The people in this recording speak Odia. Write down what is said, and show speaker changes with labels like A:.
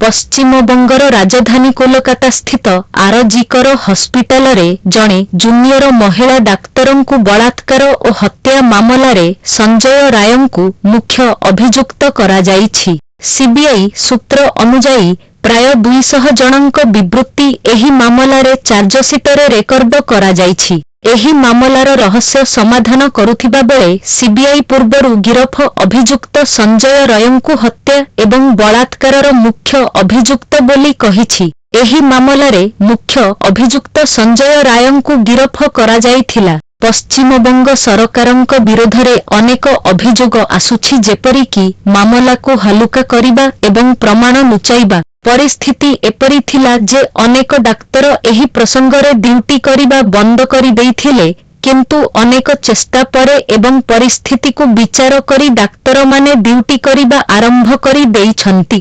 A: ପଶ୍ଚିମବଙ୍ଗର ରାଜଧାନୀ କୋଲକାତାସ୍ଥିତ ଆର ଜି କର ହସ୍ପିଟାଲରେ ଜଣେ ଜୁନିୟର ମହିଳା ଡାକ୍ତରଙ୍କୁ ବଳାତ୍କାର ଓ ହତ୍ୟା ମାମଲାରେ ସଞ୍ଜୟ ରାୟଙ୍କୁ ମୁଖ୍ୟ ଅଭିଯୁକ୍ତ କରାଯାଇଛି। ସିବିଆଇ ସୂତ୍ର ଅନୁଯାୟୀ, ପ୍ରାୟ 200 ଜଣଙ୍କ ବିବୃତ୍ତି ଏହି ମାମଲାରେ ଚାର୍ଜସିଟରେ ରେକର୍ଡ କରାଯାଇଛି। ଏହି ମାମଲାର ରହସ୍ୟ ସମାଧାନ କରୁଥିବା ବେଳେ ସିବିଆଇ ପୂର୍ବରୁ ଗିରଫ ଅଭିଯୁକ୍ତ ସଞ୍ଜୟ ରୟଙ୍କୁ ହତ୍ୟା ଏବଂ ବଳାତ୍କାରର ମୁଖ୍ୟ ଅଭିଯୁକ୍ତ ବୋଲି କହିଛି। ଏହି ମାମଲାରେ ମୁଖ୍ୟ ଅଭିଯୁକ୍ତ ସଞ୍ଜୟ ରାୟଙ୍କୁ ଗିରଫ କରାଯାଇଥିଲା। ପଶ୍ଚିମବଙ୍ଗ ସରକାରଙ୍କ ବିରୋଧରେ ଅନେକ ଅଭିଯୋଗ ଆସୁଛି ଯେପରିକି ମାମଲାକୁ ହାଲୁକା କରିବା ଏବଂ ପ୍ରମାଣ ଲୁଚାଇବା। ପରିସ୍ଥିତି ଏପରି ଥିଲା ଯେ ଅନେକ ଡାକ୍ତର ଏହି ପ୍ରସଙ୍ଗରେ ଡ୍ୟୁଟି କରିବା ବନ୍ଦ କରିଦେଇଥିଲେ, କିନ୍ତୁ ଅନେକ ଚେଷ୍ଟା ପରେ ଏବଂ ପରିସ୍ଥିତିକୁ ବିଚାର କରି ଡାକ୍ତରମାନେ ଡ୍ୟୁଟି କରିବା ଆରମ୍ଭ କରି ଦେଇଛନ୍ତି।